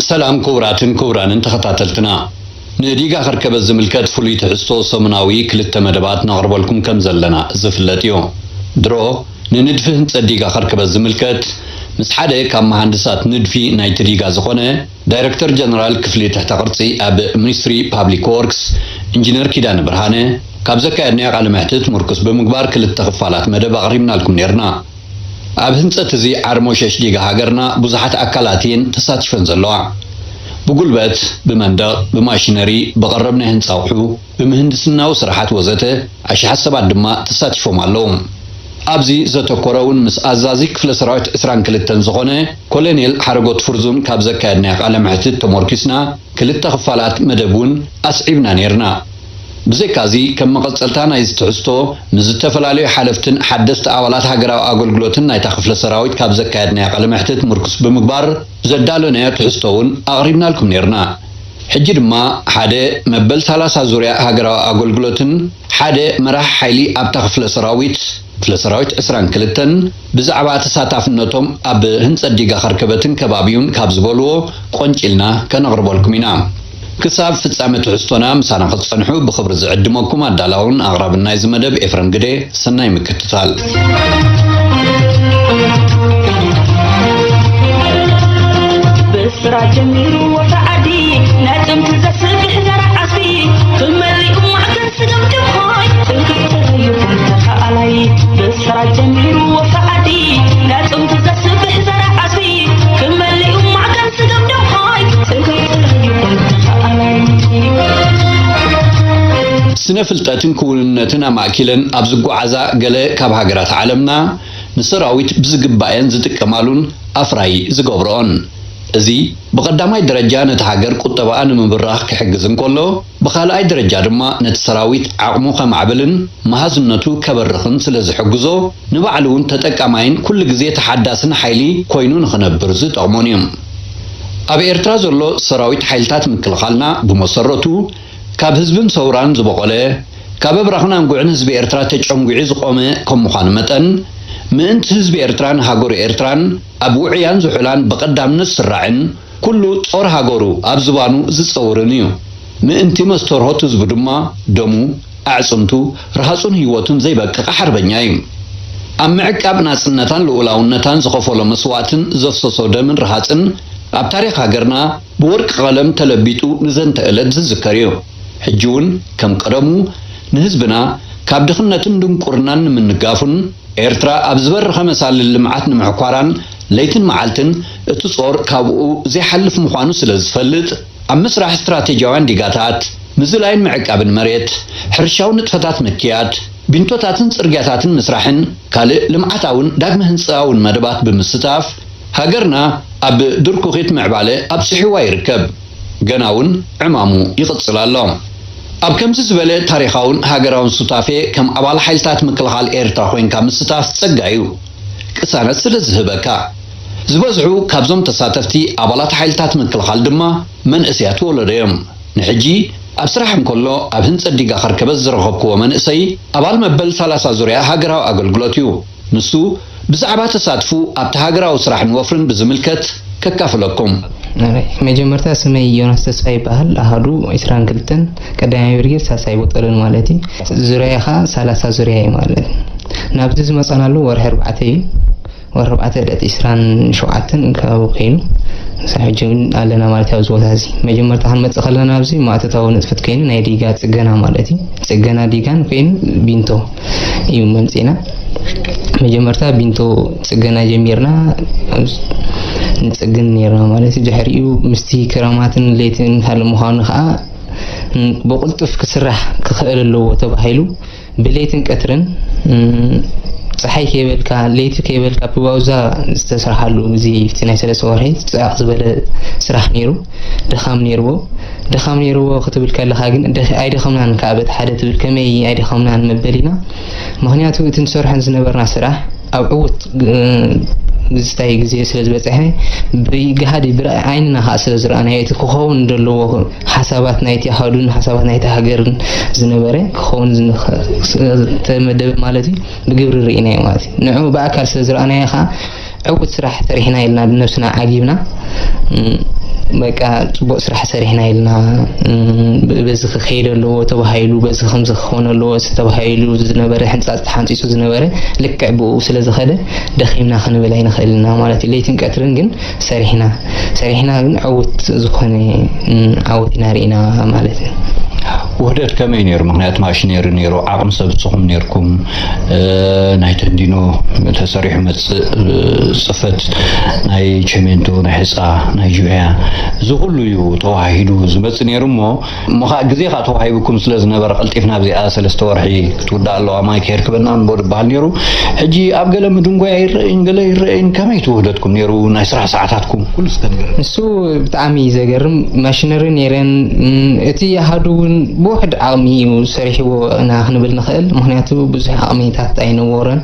ሰላም ክቡራትን ክቡራንን ተኸታተልትና፣ ንዲጋ ከርከበት ዝምልከት ፍሉይ ትሕዝቶ ሰሙናዊ ክልተ መደባት ነቕርበልኩም ከም ዘለና ዝፍለጥ እዩ። ድሮ ንንድፊ ህንጸት ዲጋ ከርከበት ዝምልከት ምስ ሓደ ካብ መሃንድሳት ንድፊ ናይቲ ዲጋ ዝኾነ ዳይረክተር ጀነራል ክፍሊ ትሕተ ቅርጺ ኣብ ሚኒስትሪ ፓብሊክ ወርክስ ኢንጂነር ኪዳነ ብርሃነ ካብ ዘካየድናዮ ቃለ መሕትት ምርኩስ ብምግባር ክልተ ክፋላት መደብ ኣቕሪብናልኩም ነይርና። ኣብ ህንጸት እዚ ዓርሞሸሽ ዲጋ ሃገርና ብዙሓት ኣካላት እየን ተሳቲፈን ዘለዋ። ብጉልበት፣ ብመንደቕ፣ ብማሽነሪ፣ ብቐረብ ናይ ህንጻ ኣቑሑ፣ ብምህንድስናዊ ስራሓት ወዘተ ኣሽሓት ሰባት ድማ ተሳቲፎም ኣለዉ። ኣብዚ ዘተኮረ እውን ምስ ኣዛዚ ክፍለ ሰራዊት ዕስራን ክልተን ዝኾነ ኮሎኔል ሓረጎት ፍርዙን ካብ ዘካየድናዮ ቃለ መሕትት ተሞርኪስና ክልተ ክፋላት መደብ እውን ኣስዒብና ነይርና። ብዘይካዚ ከም መቐጸልታ ናይዚ ትሕዝቶ ምስ ዝተፈላለዩ ሓለፍትን ሓደስቲ ኣባላት ሃገራዊ ኣገልግሎትን ናይታ ክፍለ ሰራዊት ካብ ዘካየድናዮ ቃለ መሕትት ምርኩስ ብምግባር ዘዳለናዮ ትሕዝቶ እውን ኣቕሪብናልኩም ነይርና። ሕጂ ድማ ሓደ መበል ሰላሳ ዙርያ ሃገራዊ ኣገልግሎትን ሓደ መራሕ ሓይሊ ኣብታ ክፍለ ሰራዊት፣ ክፍለ ሰራዊት ዕስራን ክልተን ብዛዕባ ተሳታፍነቶም ኣብ ህንጸት ዲጋ ከርከበትን ከባቢውን ካብ ዝበልዎ ቆንጪልና ከነቕርበልኩም ኢና። ክሳብ ፍጻመ ትሕዝቶና ምሳና ክትጸንሑ ብኽብሪ ዝዕድመኩም ኣዳላውን ኣቕራብን ናይዚ መደብ ኤፍረም ግደ። ሰናይ ምክትታል። ብስራት ጀሚሩ ወፍሪ ዓዲ ናይ ጥንቲ ዘስብሕ ዘርዓ ዓስቢ ክመሊኡ ማዕከን ስገምግም ኾይ ጥንክር ተረዩ ተኸኣላይ ብስራት ጀሚሩ ወፍሪ ዓዲ ናይ ጥንቲ ዘስብሕ ዘርዓ ዓስቢ ክመሊኡ ማዕከን ስገምግም ኾይ ጥንክር ተረዩ ተኸኣላይ። ስነ ፍልጠትን ክውንነትን ኣማእኪለን ኣብ ዝጓዓዛ ገለ ካብ ሃገራት ዓለምና ንሰራዊት ብዝግባኤን ዝጥቀማሉን ኣፍራዪ ዝገብርኦን። እዚ ብቐዳማይ ደረጃ ነቲ ሃገር ቁጠባኣ ንምብራኽ ክሕግዝ እንከሎ፣ ብኻልኣይ ደረጃ ድማ ነቲ ሰራዊት ዓቕሙ ከማዕብልን መሃዝነቱ ከበርኽን ስለ ዝሕግዞ፣ ንባዕሉ እውን ተጠቃማይን ኩሉ ግዜ ተሓዳስን ሓይሊ ኮይኑ ንኽነብር ዝጠቕሞን እዩ። ኣብ ኤርትራ ዘሎ ሰራዊት ሓይልታት ምክልኻልና ብመሰረቱ ካብ ህዝብን ሰውራን ዝበቖለ፣ ካብ ኣብራኽን ኣንጉዕን ህዝቢ ኤርትራ ተጨንጒዑ ዝቖመ ከም ምዃኑ መጠን፣ ምእንቲ ህዝቢ ኤርትራን ሃገሩ ኤርትራን ኣብ ውዑያን ዝሑላን ብቐዳምነት ዝስራዕን ኩሉ ጾር ሃገሩ ኣብ ዝባኑ ዝጸውርን እዩ። ምእንቲ መስተርሆት ህዝቡ ድማ ደሙ፣ ኣዕጽምቱ፣ ርሃጹን ህይወቱን ዘይበቅቕ ሓርበኛ እዩ። ኣብ ምዕቃብ ናጽነታን ልኡላውነታን ዝኸፈሎ መስዋእትን ዘፍሰሶ ደምን ርሃጽን ኣብ ታሪኽ ሃገርና ብወርቂ ቀለም ተለቢጡ ንዘንተ ዕለት ዝዝከር እዩ። ሕጂ እውን ከም ቀደሙ ንህዝብና ካብ ድኽነትን ድንቁርናን ንምንጋፉን ኤርትራ ኣብ ዝበረኸ መሳልል ልምዓት ንምሕኳራን ለይትን መዓልትን እቲ ጾር ካብኡ ዘይሓልፍ ምዃኑ ስለ ዝፈልጥ፣ ኣብ ምስራሕ ስትራቴጂያውያን ዲጋታት፣ ምዝላይን ምዕቃብን መሬት፣ ሕርሻዊ ንጥፈታት ምክያድ፣ ቢንቶታትን ጽርግያታትን ምስራሕን ካልእ ልምዓታውን ዳግመ ህንጻኣውን መደባት ብምስታፍ፣ ሃገርና ኣብ ድርኩኺት ምዕባለ ኣብጺሕዋ ይርከብ። ገና እውን ዕማሙ ይቕጽል ኣሎ። ኣብ ከምዚ ዝበለ ታሪኻውን ሃገራውን ሱታፌ ከም ኣባል ሓይልታት ምክልኻል ኤርትራ ኮይንካ ምስታፍ ጸጋ እዩ። ቅሳነት ስለ ዝህበካ። ዝበዝሑ ካብዞም ተሳተፍቲ ኣባላት ሓይልታት ምክልኻል ድማ መንእሰያት ወለዶ እዮም። ንሕጂ ኣብ ስራሕ እንከሎ ኣብ ህንጸት ዲጋ ከርከበት ዝረኸብክዎ መንእሰይ ኣባል መበል ሰላሳ ዙርያ ሃገራዊ ኣገልግሎት እዩ። ንሱ ብዛዕባ ተሳትፉ ኣብቲ ሃገራዊ ስራሕን ወፍርን ብዝምልከት ከካፍለኩም። መጀመርታ ስመይ ዮናስ ተስፋ ይበሃል። ኣሃዱ ዕስራን ክልተን ቀዳማይ ብርጌድ ሳልሳይ ቦጠሎን ማለት እዩ። ዙርያኻ ሰላሳ ዙርያ እዩ ማለት እዩ። ናብዚ ዝመጻናሉ ወርሒ ኣርባዕተ እዩ። ወርሒ ኣርባዕተ ዕለት ዕስራን ሸውዓተን ከባቢ ኮይኑ፣ ክሳብ ሕጂ እውን ኣለና ማለት እዩ ኣብዚ ቦታ እዚ። መጀመርታ ክንመጽእ ከለና ኣብዚ ማእቶታዊ ንጥፈት ኮይኑ ናይ ዲጋ ጽገና ማለት እዩ። ጽገና ዲጋን ኮይኑ ቢንቶ እዩ መምጺእና። መጀመርታ ቢንቶ ጽገና ጀሚርና፣ ንጽግን ነይርና ማለት እዩ። ድሕሪኡ ምስቲ ክረማትን ለይትን ካልእ ምዃኑ ከዓ ብቕልጡፍ ክስራሕ ክኽእል ኣለዎ ተባሂሉ ብለይትን ቀትርን፣ እም፣ ጸሓይ ከይበልካ፣ ለይቲ ከይበልካ ብባውዛ ዝተሰርሓሉ እዚ ኣብቲ ናይ ሰለስተ ወርሒ ጽዕቕ ዝበለ ስራሕ ነይሩ። ድኻም ነይርዎ። ድኻም ነይርዎ ክትብል ከለኻ ግን ደኽ-፣ ኣይደኸምናን ከኣ በቲ ሓደ ትብል፣ ከመይ ኣይደኸምናን መበል ኢና። ምኽንያቱ እቲ ንሰርሖን ዝነበርና ስራሕ ኣብ ዕዉት ግ-፣ ግዝታይ ግዜ ስለ ዝበጽሐ፣ ብገሃድ ብርኣይ ዓይንና ከኣ ስለ ዝረኣናዮ፣ እቲ ክኸውን ዘለዎ ሓሳባት ናይቲ ኣሃዱን ሓሳባት ናይቲ ሃገርን ዝነበረ ክኸውን ዝንኸ-፣ ዝተመደበ ማለት እዩ፣ ብግብሪ ርኢናዮ ማለት እዩ። ንዕኡ ብኣካል ስለ ዝረኣናዮ ከኣ ዕዉት ስራሕ ሰሪሕና ኢልና ብነብስና ዓጊብና። እም፣ በቃ ጽቡቕ ስራሕ ሰሪሕና ኢልና፣ እም፣ ብ-፣ በዚ ክኸይድ ኣለዎ ተባሂሉ፣ በዚ ከምዚ ክኸውን ኣለዎ ተባሂሉ ዝነበረ፣ ሕንጻጽ ተሓንጺጹ ዝነበረ፣ ልክዕ ብኡ ስለ ዝኸደ፣ ደኺምና ክንብል ኣይንኽእልና ማለት እዩ። ለይትን ቀትርን ግን ሰሪሕና፣ ሰሪሕና ግን ዕዉት ዝኾነ፣ እም፣ ዓወት ኢና ርኢና ማለት እዩ። ውህደት ከመይ ነይሩ? ምኽንያቱ ማሽነሪ ነይሩ፣ ዓቕሚ ሰብ ንስኹም ነይርኩም፣ እ፣ ናይ ተንዲኖ ተሰሪሑ መጽእ፣ እ፣ ጽፈት ናይ ቸሜንቶ፣ ናይ ሕጻ፣ ናይ ጁሕያ፣ እዚ ኩሉ እዩ ተዋሃሂዱ ዝመጽእ ነይሩ እሞ፣ እሞ ኸኣ ግዜ ኸኣ ተዋሂቡኩም ስለ ዝነበረ፣ ቀልጢፍና ኣብዚኣ ሰለስተ ወርሒ ክትውዳእ ኣለዋ፣ ማይ ከየርክበና እምበር ዝበሃል ነይሩ። ሕጂ ኣብ ገለ ምድንጓይ ኣይረኣይን፣ ገለ ይረኣይን። ከመይ እቲ ውህደትኩም ነይሩ? ናይ ስራሕ ሰዓታትኩም ኩሉ እስከ ንገረኒ። ንሱ ብጣዕሚ እዩ ዘገርም። ማሽነሪ ነይረን፣ እም፣ እቲ ኣሃዱ እውን ብውሕድ ዓቕሚ እዩ ሰሪሕዎ ኢና ክንብል ንኽእል። ምኽንያቱ ብዙሕ ዓቕሚታት ኣይነበሮን።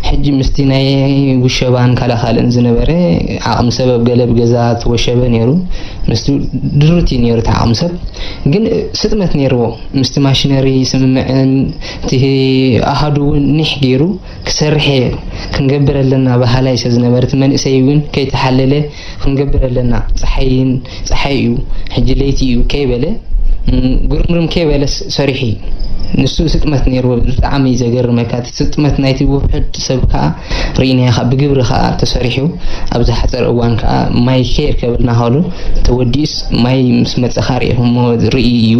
ሕጂ ምስቲ ናይ ውሸባን ካልእ ካልእን ዝነበረ ዓቕሚ ሰብ ኣብ ገለ ብገዛ ተወሸበ ነይሩ። ምስቲ ድሩት እዩ ነይሩ እቲ ዓቕሚ ሰብ። ግን ስጥመት ነይርዎ። ምስቲ ማሽነሪ ስምምዕን እቲ ኣሃዱ እውን ኒሕ ገይሩ ክሰርሕ እየ፣ ክንገብር ኣለና በሃላይ ስለ ዝነበረ፣ እቲ መንእሰይ እውን ከይተሓለለ ክንገብር ኣለና፣ ጸሓይን፣ ጸሓይ እዩ፣ ሕጂ ለይቲ እዩ ከይበለ፣ እም፣ ጉርምርም ከይበለ ስ-፣ ሰሪሑ እዩ። ንሱ ስጥመት ነይርዎ፣ ብጣዕሚ እዩ ዘገርመካ። እቲ ስጥመት ናይቲ ውሑድ ሰብ ከኣ ርኢናዮ፣ ከኣ ብግብሪ ከኣ ተሰሪሑ፣ ኣብዚ ሓጸር እዋን ከኣ ማይ ከየርከበልና ከሎ ተወዲኡስ ማይ ምስ መጸ ከኣ ርኢኹሞ ርኢ እዩ።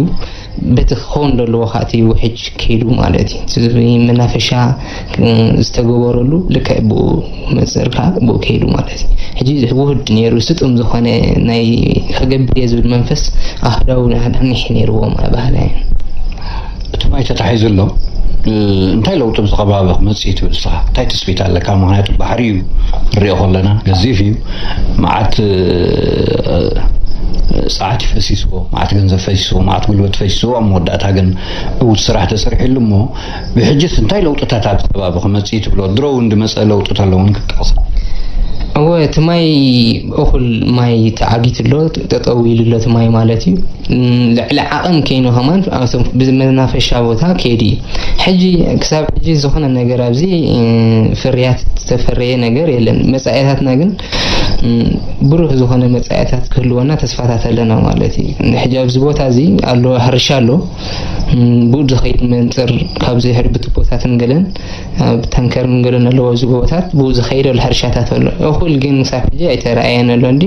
በቲ ክኸውን ዘለዎ ከኣ እቲ ውሕጅ ከይዱ ማለት እዩ። እቲ መናፈሻ፣ እ፣ ዝተገበረሉ ልክዕ ብኡ መጽር ከኣ ብኡ ከይዱ ማለት እዩ። ሕጂ ውሁድ ነይሩ፣ ስጡም ዝኾነ ናይ ክገብር እየ ዝብል መንፈስ ኣህዳዊ ናሕናሕ ነይርዎ ማለት ባህልና እዩ። እቲ ማይ ተታሒዙ ኣሎ፣ እ፣ እንታይ ለውጢ ኣብዚ ከባቢ ክመጽእ እዩ ትብል ንስኻ? እንታይ ትጽቢት ኣለካ? ምኽንያቱ ባሕሪ እዩ፣ ንሪኦ ከለና ገዚፍ እዩ። መዓት፣ እ፣ ጸዓት እዩ ፈሲስዎ፣ መዓት ገንዘብ ፈሲስዎ፣ መዓት ጉልበት ፈሲስዎ። ኣብ መወዳእታ ግን ዕዉት ስራሕ ተሰሪሕሉ እሞ፣ ብሕጅስ እንታይ ለውጥታት ኣብዚ ከባቢ ክመጽእ እዩ ትብሎ? ድሮ እውን ዝመጸ ለውጥታት ኣሎ እውን ክትጠቕስ? እወ፣ እቲ ማይ፣ እኹል ማይ ተዓጊቱ ኣሎ፣ ጠጠው ኢሉ ኣሎ እቲ ማይ ማለት እዩ። እም፣ ልዕሊ ዓቐን ከይኑ ከማን ኣብቶም ብመናፈሻ ቦታ ከይዱ እዩ። ሕጂ፣ ክሳብ ሕጂ ዝኾነ ነገር ኣብዚ፣ እም፣ ፍርያት ዝተፈረየ ነገር የለን። መጻኢታትና ግን፣ እም፣ ብሩህ ዝኾነ መጻኢታት ክህልወና ተስፋታት ኣለና ማለት እዩ። ሕጂ ኣብዚ ቦታ እዚ ኣሎ፣ ሕርሻ ኣሎ። እም፣ ብኡ ዝኸይድ መንጽር ካብዚ ሕሪ ብቱቦታትን ገለን ኣብ ታንከርን ገለን ኣለዎ፣ እዚ ጎቦታት ብኡ ዝኸይድ ኣሎ፣ ሕርሻታት ኣሎ። እኹል ግን ክሳብ ሕጂ ኣይተረኣየን ኣሎ። እንዲ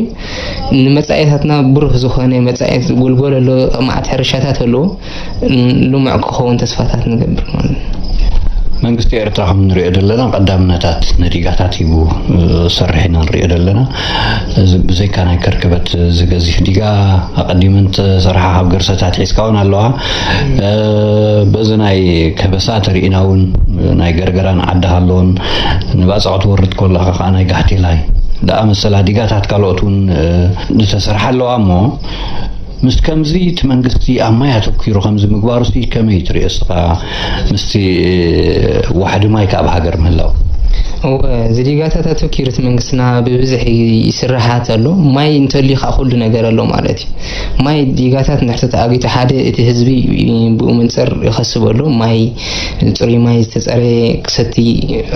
ንመጻኢታትና ብሩህ ዝኾነ መጻኢ ዝጎልጎል ኣሎ፣ መዓት ሕርሻታት ኣለዎ። ልሙዕ ክኸውን ተስፋታት ንገብር ማለት እዩ። መንግስቲ ኤርትራ ከም ንሪኦ ዘለና ቀዳምነታት ንዲጋታት ሂቡ፣ እ፣ ዝሰርሕ ኢና ንሪኦ ዘለና። እዚ ብዘይካ ናይ ከርከበት ዝገዚፍ ዲጋ ኣቐዲመን ተሰርሓ ካብ ገርሰታት ሒዝካ እውን ኣለዋ። እ፣ በዚ ናይ ከበሳ ተሪእና እውን ናይ ገርገራን ዓዲ ሃሎን ንባጽዕ ክትወርድ ከለኻ ከዓ ናይ ጋሕቴላይ ደኣ መሰላ ዲጋታት ካልኦት እውን፣ እ፣ ዝተሰርሓ ኣለዋ እሞ፣ ምስ ከምዚ እቲ መንግስቲ ኣብ ማይ ኣተኲሩ ከምዚ ምግባሩሲ ከመይ ትሪኦ እስኻ? ምስቲ ዋሕዲ ማይ ከኣ ኣብ ሃገር ምህላው። እወ፣ እዚ ዲጋታት ኣተኲሩ እቲ መንግስትና ብብዝሒ ይስራሓት ኣሎ። ማይ እንተልዩ ከኣ ኩሉ ነገር ኣሎ ማለት እዩ። ማይ ዲጋታት እንድሕር ተኣጊቱ ሓደ እቲ ህዝቢ ብኡ መንጽር ይኸስብ ኣሎ። ማይ፣ ጽሩይ ማይ ዝተጸረየ ክሰቲ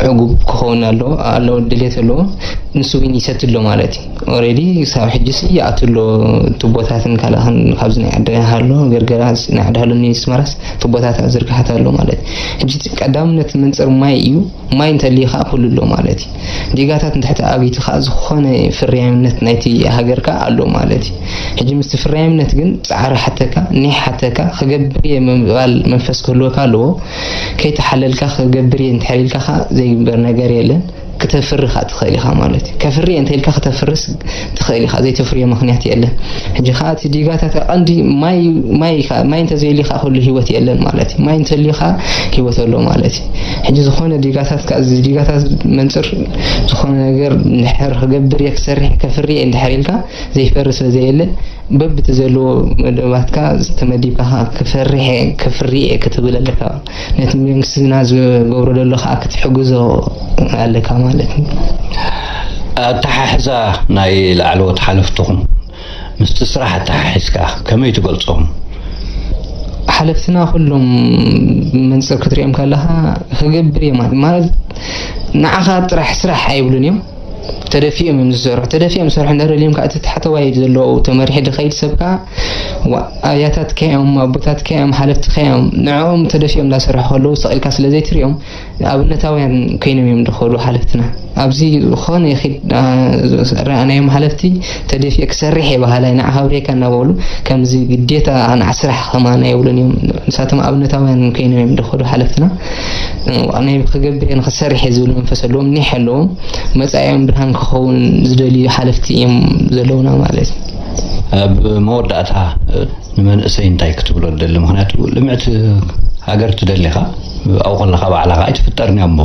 ዕጉብ ክኸውን ኣሎ፣ ኣለዎ ድሌት ኣለዎ። ንሱ እውን ይሰቲ ኣሎ ማለት እዩ። ኦሬዲ ክሳብ ሕጂ ሲ ይኣቱ ኣሎ፣ ቱቦታትን ካልእን ካብዚ ናይ ዓዲ ሃሎ ገርገራ ናይ ዓዲ ሃሎ ንስመራስ ቱቦታት ዝርግሓት ኣሎ ማለት እዩ። ሕጂ እቲ ቀዳምነት መንጽር ማይ እዩ። ማይ እንተልዩ ከዓ ኩሉ ኣሎ ማለት እዩ። ዲጋታት እንድሕር ተኣጊቱ ከዓ ዝኾነ ፍርያምነት ናይቲ ሃገር ከዓ ኣሎ ማለት እዩ። ሕጂ ምስቲ ፍርያምነት ግን ጻዕሪ ሓተካ፣ ኒሕ ሓተካ፣ ክገብር እየ ምባል መንፈስ ክህልወካ ኣለዎ። ከይተሓለልካ ክገብር እየ እንድሕር ኢልካ ከዓ ዘይግበር ነገር የለን። ክተፍሪ ከኣ ትኽእል ኢኻ ማለት እዩ። ከፍሪ እየ እንተ ኢልካ ክተፍርስ ትኽእል ኢኻ፣ ዘይተፍርዮ ምኽንያት የለን። ሕጂ ከኣ እቲ ዲጋታት ቀንዲ ማይ፣ ማይ ከኣ፣ ማይ እንተዘይልዩ ከኣ ኩሉ ህይወት የለን ማለት እዩ። ማይ እንተልዩ ከኣ ህይወት ኣሎ ማለት እዩ። ሕጂ ዝኾነ ዲጋታት ከኣ፣ እዚ ዲጋታት መንጽር ዝኾነ ነገር እንድሕር ክገብር እየ፣ ክሰርሕ፣ ከፍሪ እየ እንድሕር ኢልካ ዘይፈርስ ስለ ዘየለ፣ በብቲ ዘለዎ መደባትካ ተመዲብካ ከኣ ክፈርሕ እየ፣ ከፍሪ እየ ክትብል ኣለካ። ነቲ መንግስትና ዝገብሮ ዘሎ ከኣ ክትሕግዞ ኣለካ ማለት እዩ። ኣተሓሕዛ ናይ ላዕለዎት ሓለፍትኹም ምስቲ ስራሕ ኣተሓሒዝካ ከመይ ትገልጾም? ሓለፍትና ኩሎም ብመንጽር ክትሪኦም ከለኻ ክገብር እየ ማለት፣ ማለት ንዓኻ ጥራሕ ስራሕ ኣይብሉን እዮም። ተደፊኦም እዮም ዝሰርሑ። ተደፊኦም ዝሰርሑ እንዳደልዮም ከዓ እቲ ታሕተዋይ ዘለዉ ተመሪሑ ድኸይድ ሰብ ከዓ ዋ-፣ ኣያታትካ እዮም፣ ኣቦታትካ እዮም፣ ሓለፍትካ እዮም። ንዕኦም ተደፊኦም እንዳሰርሑ ከለዉ ሰቒልካ ስለ ዘይትሪኦም ኣብነታውያን ኮይኖም እዮም ድኸዱ ሓለፍትና። ኣብዚ ዝኾነ ይኺድ፣ ኣ፣ ረኣናዮም ሓለፍቲ ተደፊኦ ክሰርሕ እየ በሃላይ፣ ንዓኻ ኣብርየካ እናበሉ ከምዚ ግዴታ ንዓ ስራሕ ከማና የብሉን እዮም። ንሳቶም ኣብነታውያን ኮይኖም እዮም ድኸዱ ሓለፍትና። ዋ-፣ ናይ ክገብር እየ ንኽሰርሕ እየ ዝብል መንፈስ ኣለዎም፣ ኒሕ ኣለዎም። መጻኢኦም ብርሃን ክኸውን ዝደልዩ ሓለፍቲ እዮም ዘለውና ማለት እዩ። ኣብ መወዳእታ፣ እ፣ ንመንእሰይ እንታይ ክትብሎ ትደሊ? ምኽንያቱ ልምዕቲ ሃገር ትደሊ ኢኻ፣ ኣብኡ ከለኻ ባዕላ ከዓ ኣይትፍጠርን እያ እሞ፣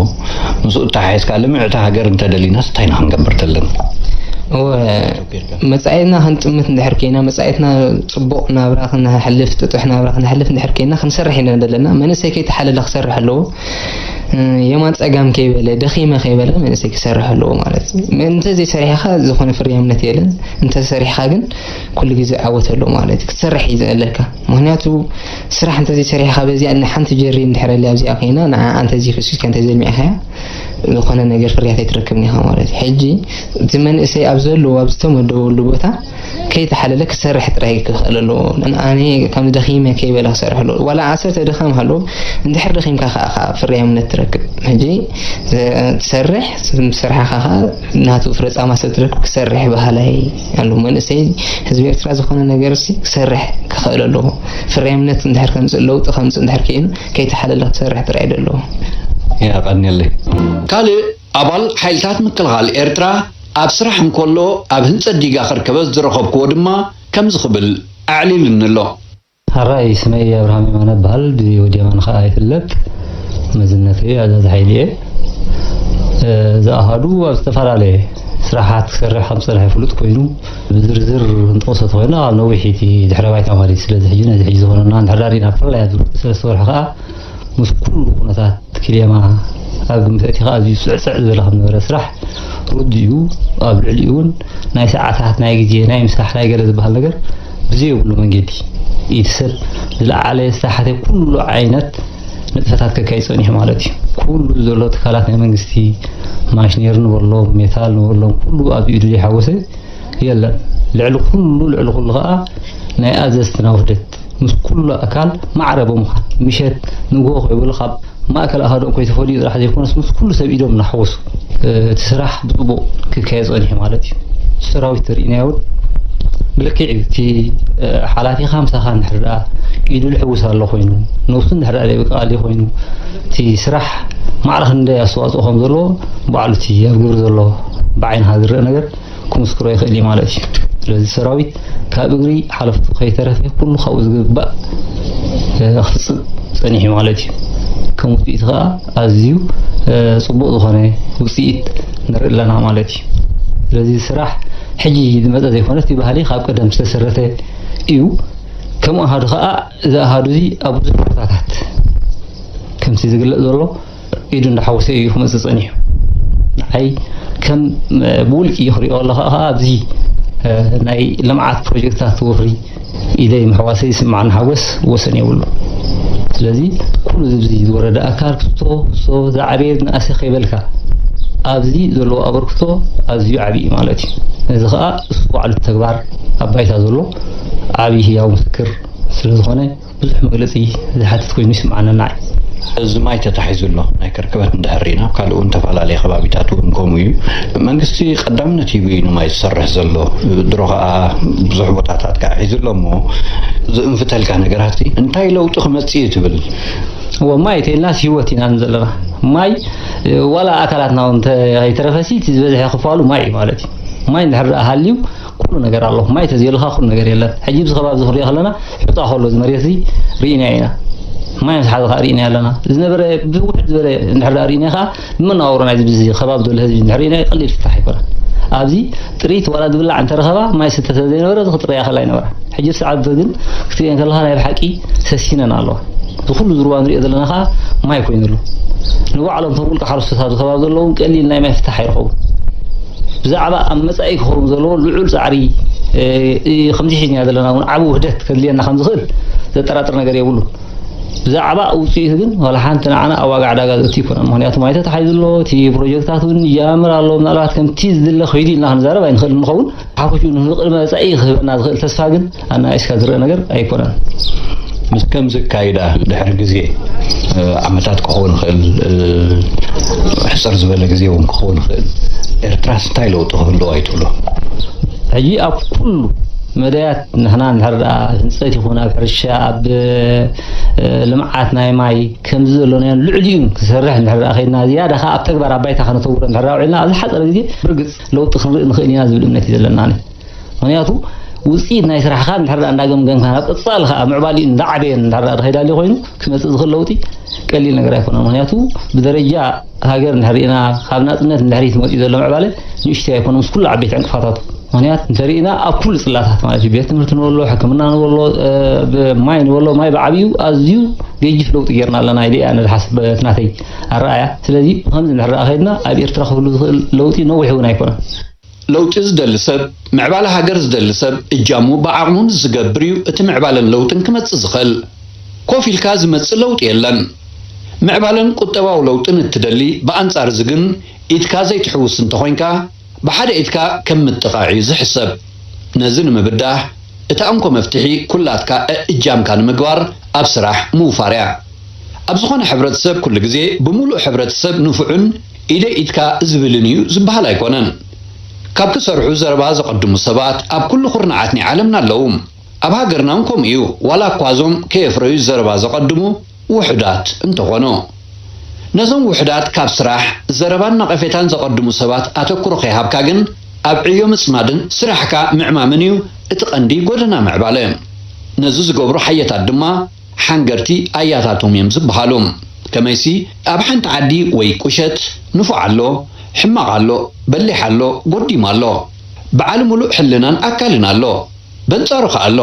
ምስኡ እተሓሒዝካ ልምዕቲ ሃገር እንተደሊናስ እንታይ ኢና ክንገብር ዘለና? እወ፣ መጻኢትና ክንጥምት እንድሕር ኮይና፣ መጻኢትና ጽቡቕ ናብራ ክነሕልፍ፣ ጥጡሕ ናብራ ክነሕልፍ እንድሕር ኮይና፣ ክንሰርሕ ኢና ዘለና። መንእሰይ ከይተሓለለ ክሰርሕ ኣለዎ። እ፣ የማን ጸጋም ከይበለ፣ ደኺመ ከይበለ መንእሰይ ክሰርሕ ኣለዎ ማለት እዩ። እንተ ዘይሰሪሕኻ ዝኾነ ፍርያምነት የለን። እንተ ሰሪሕኻ ግን ኩሉ ግዜ ዓወት ኣለዎ ማለት እዩ። ክትሰርሕ እዩ ዘለካ። ምኽንያቱ ስራሕ እንተ ዘይሰሪሕኻ በዚኣ ሓንቲ ጀሪ እንድሕር ኣልያ ኣብዚኣ ኮይና ንዓኣ እንተ ዘይፈሲስካ እንተ ዘልሚዕካያ ዝኾነ ነገር ፍርያት ኣይትረክብን ኢኻ ማለት እዩ። ሕጂ እቲ መንእሰይ ኣብ ዘለዎ ኣብ ዝተመደበሉ ቦታ ከይተሓለለ ክሰርሕ ጥራይ ክኽእል ኣለዎ። ኣነ ከም ደኺመ ከይበለ ክሰርሕ ኣለዎ። ዋላ ዓሰርተ ድኻም ሃለዎ፣ እንድሕር ደኺምካ ከኣ፣ ከኣ ፍርያምነት ትረክብ። ሕጂ፣ እ፣ ትሰርሕ፣ ስራሕኻ ከኣ ናቱ ፍረ ጻማ ስለ ትረክብ ክሰርሕ በሃላይ ኣሎ። መንእሰይ ህዝቢ ኤርትራ ዝኾነ ነገርሲ ክሰርሕ ክኽእል ኣለዎ። ፍርያምነት እንድሕር ከምጽእ፣ ለውጢ ከምጽእ እንድሕር ክኢሉ፣ ከይተሓለለ ክሰርሕ ጥራይ ደለዎ። የቐንየለይ። ካልእ ኣባል ሓይልታት ምክልኻል ኤርትራ ኣብ ስራሕ እንከሎ ኣብ ህንጸት ዲጋ ከርከበ ዝረኸብክዎ ድማ ከምዚ ክብል ኣዕሊሉኒ ኣሎ። ሓራይ ስመይ ኣብርሃም የማነ እበሃል፣ ብወዲ የማነ ኸኣ ይፍለጥ። መዝነተይ ኣዛዚ ሓይሊ እየ። እ፣ ዝኣሃዱ ኣብ ዝተፈላለየ ስራሓት ክሰርሕ ከም ዝጸንሐ ፍሉጥ ኮይኑ፣ ብዝርዝር ክንጠቕሶ ተኾይና ኣብ ነዊሕ እቲ ድሕረ ባይታ ማለት እዩ። ስለዚ ሕጂ ነዚ ሕጂ ዝኾነና እንድሕር ዳኣ ርኢና ብፍላይ ኣብዚ ሰለስተ ወርሒ ኸኣ ምስ ኩሉ ኩነታት ክልየማ ኣብ ግምት ኣእቲኻ ኣዝዩ ጽዕጽዕ ዝበለ ከም ነበረ ስራሕ ርዱእ እዩ። ኣብ ልዕሊኡ እውን ናይ ሰዓታት፣ ናይ ግዜ፣ ናይ ምሳሕ፣ ናይ ገለ ዝበሃል ነገር ብዘየብሉ መንገዲ እቲ ሰብ ዝለዓለ ዝተሓተ ኩሉ ዓይነት ንጥፈታት ከካይድ ጸኒሑ ማለት እዩ። ኩሉ ዘሎ ትካላት ናይ መንግስቲ ማሽነሪ ንበሎም፣ ሜታል ንበሎም፣ ኩሉ ኣብ ኢዱ ዘይሓወሰ የለን። ልዕሊ ኩሉ፣ ልዕሊ ኩሉ ኸኣ ናይ ኣዘዝትና ውህደት ምስ ኩሉ ኣካል ማዕረ ብምዃን፣ ምሸት ንግሆ ከይበሉ ካብ ማእከል ኣሃዶም ከይተፈልዩ ጥራሕ ዘይኮነስ፣ ምስ ኩሉ ሰብ ኢዶም እናሓወሱ፣ እ፣ እቲ ስራሕ ብጽቡቕ ክካየድ ጸኒሑ ማለት እዩ። ሰራዊት ተርእይናዮ እውን ብልክዕ እዩ። እቲ፣ እ፣ ሓላፊኻ ምሳኻ እንድሕር ደኣ ኢዱ ልሕውስ ኣሎ ኮይኑ፣ ነብሱ እንድሕር ደኣ ደይበቃ ኣሎ ኮይኑ፣ እቲ ስራሕ ማዕረ ክንደይ ኣስተዋጽኦ ከም ዘለዎ ባዕሉ እቲ ኣብ ግብሪ ዘሎ ብዓይንኻ ዝረአ ነገር ክምስክሮ ይኽእል እዩ ማለት እዩ። ስለዚ ሰራዊት ካብ እግሪ ሓለፍቱ ከይተረፈ ኩሉ ካብኡ ዝግባእ፣ እ፣ ክፍጽም ጸኒሑ ማለት እዩ። ከም ውጽኢቱ ከኣ ኣዝዩ፣ እ፣ ጽቡቕ ዝኾነ ውጽኢት ንርኢ ኣለና ማለት እዩ። ስለዚ ስራሕ ሕጂ ዝመጸ ዘይኮነ እቲ ባህሊ ካብ ቀደም ዝተሰረተ እዩ። ከም ኣሃዱ ከኣ እዚ ኣሃዱ እዚ ኣብ ብዙሕ ቦታታት ከምቲ ዝግለጽ ዘሎ ኢዱ እንዳሓወሰ እዩ ክመጽእ ጸኒሑ። ንዓይ ከም፣ እ፣ ብውልቂ ክሪኦ ከለኻ ከኣ ኣብዚ፣ እ፣ ናይ ልምዓት ፕሮጀክትታት ወፍሪ ኢደይ ምሕዋሰይ ዝስምዓኒ ሓጎስ ወሰን የብሉ። ስለዚ ኩሉ እዚ ዝወረደ ኣካል ክስቶ፣ ክስቶ፣ ዝዓበየ ዝነኣሰ ከይበልካ ኣብዚ ዘለዎ ኣበርክቶ ኣዝዩ ዓብዪ ማለት እዩ። እዚ ከኣ እሱ ባዕሉ ተግባር ኣብ ባይታ ዘሎ ዓብዪ ህያው ምስክር ስለ ዝኾነ ብዙሕ መግለጺ ዝሓትት ኮይኑ ይስምዓኒ ንዓይ። እዚ ማይ ተታሒዙ ኣሎ። ናይ ከርከበት እንድሕር ርኢና፣ ኣብ ካልእ እውን ተፈላለየ ከባቢታት እውን ከምኡ እዩ። መንግስቲ ቀዳምነት ሂቡ እዩ ንማይ ዝሰርሕ ዘሎ። ድሮ ከኣ ብዙሕ ቦታታት ከኣ ሒዙ ኣሎ እሞ ዝእንፍተልካ ነገራት እንታይ ለውጢ ክመጽእ እዩ ትብል? እወ፣ ማይ ተይልናስ ህይወት ኢና ዘለና። ማይ፣ ዋላ ኣካላትና እውን እንተ-፣ ከይተረፈሲ እቲ ዝበዝሐ ክፋሉ ማይ እዩ ማለት እዩ። ማይ እንድሕር ደኣ ሃልዩ ኩሉ ነገር ኣሎ። ማይ ተዘይብልካ ኩሉ ነገር የለን። ሕጂ ኣብዚ ከባቢ እዚ ክንሪኦ ከለና፣ ሑጻ ከሎ እዚ መሬት እዚ ርኢናዮ ኢና። ማይ ምስ ሓዘ ከኣ ርኢናዮ ኣለና። ዝነበረ ብውሕድ ዝበለ እንድሕር ደኣ ርኢናዮ ከኣ፣ ንመነባብሮ ናይዚ ብዚ ከባቢ ዘሎ ህዝቢ እንድሕር ርኢናዮ፣ ቀሊል ፍታሕ ኣይኮነን። ኣብዚ ጥሪት ዋላ ዝብላዕ እንተረኸባ፣ ማይ ዝስተ ስለ ዘይነበረ፣ እዚ ክጥረያ ከላ ኣይነበራ። ሕጂ ሰዓት ግን ክትሪኤን ከለኻ፣ ናይ ብሓቂ ሰሲነን ኣለዋ። እዚ ኩሉ ዝርዋ ንሪኦ ዘለና ከኣ ማይ ኮይኑ ኣሎ። ንባዕሎም እቶም ውልቀ ሓረስቶት ኣብዚ ከባቢ ዘለዉ እውን ቀሊል ናይ ማይ ፍታሕ ኣይረኸቡን። ብዛዕባ ኣብ መጻኢ ክኸውን ዘለዎ ልዑል ጻዕሪ፣ እ፣ እ፣ ከምዚ ሒዝና ዘለና እውን ዓቢ ውህደት ከድልየና ከም ዝኽእል ዘጠራጥር ነገር የብሉን። ብዛዕባ ውፅኢቱ ግን ዋላ ሓንቲ ንዓና ኣብ ዋጋ ዕዳጋ ዘእቱ ኣይኮነን። ምክንያቱ ማይ ተታሒዙ ኣሎ፣ እቲ ፕሮጀክታት እውን ይጀማምር ኣሎ። ምናልባት ከምቲ ዝድለ ከይዱ ኢልና ክንዛረብ ኣይንኽእል ንኸውን። ሓፈሽኡ ንቕድመ መጻኢ ክህበና ዝኽእል ተስፋ ግን ኣናኣይስካ ዝረአ ነገር ኣይኮነን። ምስ ከምዚ ኣካይዳ ድሕሪ ግዜ ዓመታት ክኸውን ይኽእል፣ ሕፅር ዝበለ ግዜ እውን ክኸውን ይኽእል። ኤርትራስ እንታይ ለውጢ ክህልዎ ኣይትብሎ? ሕጂ ኣብ ኩሉ መዳያት ንሕና እንድሕር ደኣ ህንፀት ይኹን ኣብ ሕርሻ ኣብ ልምዓት ናይ ማይ ከምዚ ዘሎ ናይ ልዕሊኡ ክሰርሕ እንድሕር ደኣ ከይድና ዝያዳ ከዓ ኣብ ተግባር ኣብ ባይታ ከነተውሮ እንድሕር ደኣ ውዒልና ኣብ ዝሓፀረ ግዜ ብርግፅ ለውጢ ክንርኢ ንኽእል ኢና ዝብል እምነት እዩ ዘለና። ምክንያቱ ውፅኢት ናይ ስራሕካ እንድሕር ደኣ እንዳገምገምካ ናብ ቀፃሊ ከዓ ምዕባሊኡ እንዳዓበየ እንድሕር ደኣ ዝኸይድ ኣልዩ ኮይኑ ክመፅእ ዝኽእል ለውጢ ቀሊል ነገር ኣይኮነን። ምክንያቱ ብደረጃ ሃገር እንድሕር ርኢና ካብ ናፅነት እንድሕሪት መፂኡ ዘሎ ምዕባለ ንእሽተይ ኣይኮነ ምስ ኩሉ ዓበይቲ ዕንቅፋታቱ። ምክንያት እንተርኢና ኣብ ኩሉ ፅላታት ማለት እዩ ቤት ትምህርቲ ንበሎ ሕክምና ንበሎ ብማይ ንበሎ ማይ ብዓብዩ ኣዝዩ ገጅፍ ለውጢ ጌርና ኣለና ኢለ እያ ንዝሓስብ እቲ ናተይ ኣረኣያ። ስለዚ ብከምዚ እንድሕር ደኣ ከይድና ኣብ ኤርትራ ክህሉ ዝኽእል ለውጢ ነዊሕ እውን ኣይኮነን። ለውጢ ዝደሊ ሰብ፣ ምዕባለ ሃገር ዝደሊ ሰብ እጃሙ ብዓቕሙን ዝገብር እዩ እቲ ምዕባለን ለውጥን ክመጽእ ዝኽእል። ኮፍ ኢልካ ዝመጽእ ለውጢ የለን። ምዕባለን ቁጠባዊ ለውጥን እትደሊ ብኣንጻር እዚ ግን ኢድካ ዘይትሕውስ እንተኾይንካ ብሓደ ኢድካ ከም ምጥቓዕ እዩ ዝሕሰብ። ነዚ ንምብዳህ እታ እንኮ መፍትሒ ኩላትካ እእጃምካ ንምግባር ኣብ ስራሕ ምውፋር እያ። ኣብ ዝኾነ ሕብረተሰብ ኩሉ ግዜ ብምሉእ ሕብረተሰብ ንፉዕን ኢደ ኢድካ ዝብልን እዩ ዝበሃል ኣይኮነን። ካብ ክሰርሑ ዘረባ ዘቐድሙ ሰባት ኣብ ኩሉ ኩርናዓት ናይ ዓለምና ኣለዉ። ኣብ ሃገርና እውን ከምኡ እዩ፣ ዋላ እኳ እዞም ከየፍረዩ ዘረባ ዘቐድሙ ውሑዳት እንተኾኑ። ነዞም ውሑዳት ካብ ስራሕ፣ ዘረባን ነቐፌታን ዘቐድሙ ሰባት ኣተኩሮ ከይሃብካ ግን ኣብ ዕዮ ምጽማድን ስራሕካ ምዕማምን እዩ እቲ ቀንዲ ጎደና ምዕባለ። ነዚ ዝገብሩ ሓየታት ድማ ሓንገርቲ ኣያታቶም እዮም ዝበሃሉ። ከመይሲ ኣብ ሓንቲ ዓዲ ወይ ቁሸት ንፉዕ ኣሎ፣ ሕማቕ ኣሎ፣ በሊሕ ኣሎ፣ ጎዲም ኣሎ። በዓል ሙሉእ ሕልናን ኣካልን ኣሎ፣ በንጻሩ ከኣ ኣሎ።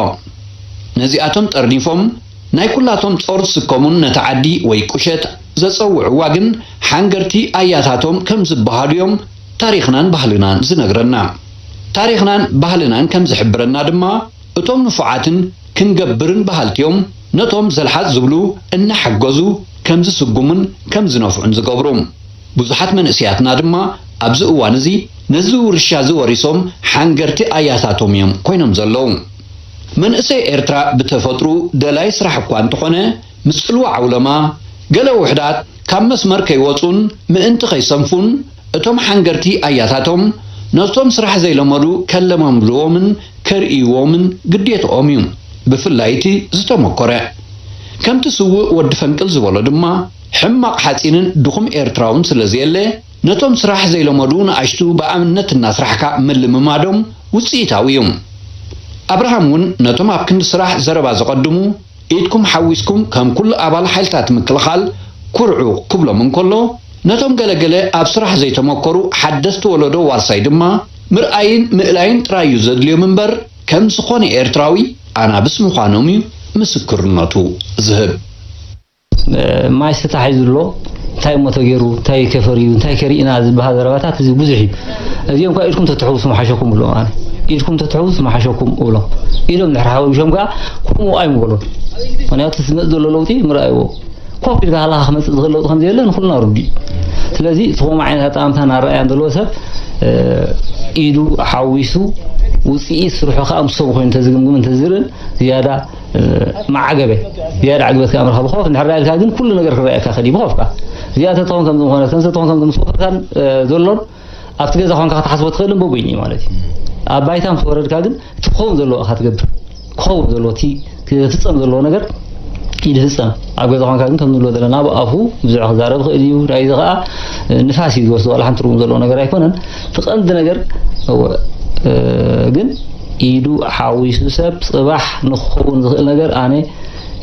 ነዚኣቶም ጠርኒፎም ናይ ኩላቶም ጾር ዝስከሙን ነታ ዓዲ ወይ ቁሸት ዘጸውዕዋ ግን ሓንገርቲ ኣያታቶም ከም ዝበሃሉ እዮም ታሪኽናን ባህልናን ዝነግረና። ታሪኽናን ባህልናን ከም ዝሕብረና ድማ እቶም ንፉዓትን ክንገብርን በሃልቲ እዮም ነቶም ዘልሓጥ ዝብሉ እናሓገዙ ከም ዝስጉሙን ከም ዝነፍዑን ዝገብሩ። ብዙሓት መንእሰያትና ድማ ኣብዚ እዋን እዚ ነዚ ውርሻ እዚ ወሪሶም ሓንገርቲ ኣያታቶም እዮም ኮይኖም ዘለዉ። መንእሰይ ኤርትራ ብተፈጥሩ ደላይ ስራሕ እኳ እንተኾነ ምስ ጽልዋ ዓውለማ ገለ ውሕዳት ካብ መስመር ከይወጹን ምእንቲ ከይሰንፉን እቶም ሓንገርቲ ኣያታቶም ነቶም ስራሕ ዘይለመዱ ከለማምድዎምን ከርእይዎምን ግዴትኦም እዩ። ብፍላይ እቲ ዝተመኮረ። ከምቲ ስዉእ ወዲ ፈንቅል ዝበሎ ድማ ሕማቕ ሓጺንን ድኹም ኤርትራውን ስለ ዘየለ ነቶም ስራሕ ዘይለመዱ ንኣሽቱ ብኣብነት እናስራሕካ ምልምማዶም ውጽኢታዊ እዩ። ኣብርሃም እውን ነቶም ኣብ ክንዲ ስራሕ ዘረባ ዘቐድሙ ኢድኩም ሓዊስኩም ከም ኩሉ ኣባል ሓይልታት ምክልኻል ኩርዑ ክብሎም እንከሎ፣ ነቶም ገለገለ ኣብ ስራሕ ዘይተመኮሩ ሓደስቲ ወለዶ ዋርሳይ ድማ ምርኣይን ምእላይን ጥራይ እዩ ዘድልዮም እምበር ከም ዝኾነ ኤርትራዊ ኣናብስ ምዃኖም እዩ ምስክርነቱ ዝህብ። ማይ ስታሕ እዩ ዝብሎ እንታይ እሞ ተገይሩ እንታይ ከፈር እዩ እንታይ ከርኢና ዝበሃል ዘረባታት እዚ ብዙሕ እዩ። እዚኦም ኳ ኢድኩም ተትሕውሱ መሓሸኩም ብሎ ኣነ ኢድኩም ተትሕውሱ መሓሸኩም እብሎ። ኢዶም ድሕር ሓወብሾም ከዓ ከምኡ ኣይምበሎን። ምክንያቱ ዝመፅ ዘሎ ለውጢ ምርኣይዎ ኮፍ ኢልካ ሃላካ ክመፅእ ዝኽእል ለውጢ ከም ዘየለ ንኩልና ርዱ እዩ። ስለዚ እቲ ከምኡ ዓይነት ኣጠማምታን ኣረኣያን ዘለዎ ሰብ ኢዱ ሓዊሱ ውፅኢት ስርሑ ከዓ ምስ ሰብ ኮይኑ እንተዝግምግም እንተዝርእን ዝያዳ መዓገበ ዝያዳ ዕግበት ከዓ ምረኸቡ ኮፍ እንድሕር ኢልካ ግን ኩሉ ነገር ክረኣየካ ከዲ ብኮፍካ እዚኣ ተትኾን ከምዚ ምኾነት ከምዚ ተትኾን ከምዚ ምስ ወፈርካን ዘሎን ኣብቲ ገዛ ኮንካ ክትሓስቦ ትኽእልን በበይኑ እዩ ማለት እዩ። ኣብ ባይታ ምስ ወረድካ ግን እቲ ክኸውን ዘለዎ ኢኻ ትገብር። ክኸውን ዘለዎ እቲ ክፍጸም ዘለዎ ነገር ይድፍጸም። ኣብ ገዛ ኮንካ ግን ከም ንብሎ ዘለና ብኣፉ ብዙሕ ክዛረብ ይኽእል እዩ። ናይዚ ኸኣ ንፋስ እዩ ዝወስዶ ዋላ ሓንቲ ትርጉም ዘለዎ ነገር ኣይኮነን። እቲ ቀንዲ ነገር እወ ግን ኢዱ ሓዊሱ ሰብ ጽባሕ ንክኸውን ዝኽእል ነገር ኣነ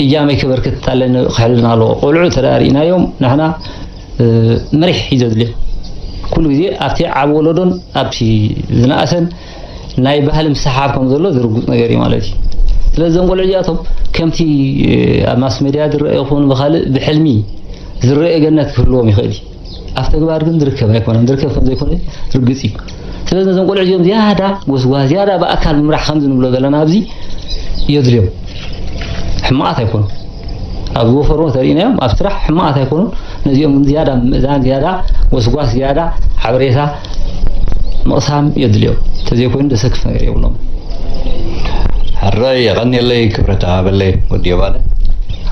እጃመይ ከበርክት ኣለኒ ክሕልን ኣለዎ። ቆልዑ እንተ ደኣ ርኢናዮም ንሕና መሪሕ እዩ ዘድልዮ። ኩሉ ግዜ ኣብቲ ዓብ ወለዶን ኣብቲ ዝነኣሰን ናይ ባህሊ ምስሕሓብ ከም ዘሎ ዝርጉፅ ነገር እዩ ማለት እዩ። ስለዚ እዞም ቆልዑ እዚኣቶም ከምቲ ኣብ ማስ ሜድያ ዝረአ ይኹን ብኻልእ ብሕልሚ ዝረአ ገነት ክህልዎም ይኽእል እዩ። ኣብ ተግባር ግን ዝርከብ ኣይኮነን። ዝርከብ ከም ዘይኮነ ርግፅ እዩ። ስለዚ ነዞም ቆልዑ እዚኦም ዝያዳ ጎስጓስ፣ ዝያዳ ብኣካል ምምራሕ ከምዚ ንብሎ ዘለና ኣብዚ የድልዮም። ሕማቓት ኣይኮኑ። ኣብ ዝወፈርዎ ተሪእናዮም ኣብ ስራሕ ሕማቓት ኣይኮኑን። ነዚኦም ግን ዝያዳ ምእዛን፣ ዝያዳ ጎስጓስ፣ ዝያዳ ሓበሬታ ምቕሳም የድልዮም። ተዘይኮይኑ ዘሰክፍ ነገር የብሎም። ሕራይ የቐንየለይ ክብረት ኣበለይ ወዲ የባለ።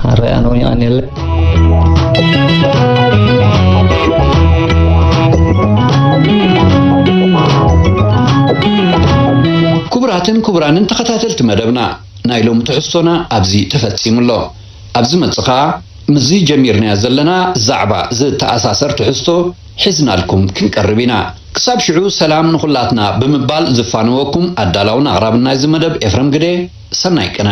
ሕራይ ኣነ እውን የቐንየለይ። ክቡራትን ክቡራንን ተኸታተልቲ መደብና፣ ናይ ሎሚ ትሕዝቶና ኣብዚ ተፈጺሙ ኣሎ። ኣብዚ መጽኻ ምስዚ ጀሚርናዮ ዘለና ዛዕባ ዝተኣሳሰር ትሕዝቶ ሒዝናልኩም ክንቀርብ ኢና። ክሳብ ሽዑ ሰላም ንኹላትና ብምባል ዝፋነወኩም ኣዳላውን ኣቕራብን ናይዚ መደብ ኤፍረም ግደ፣ ሰናይ ቅነ።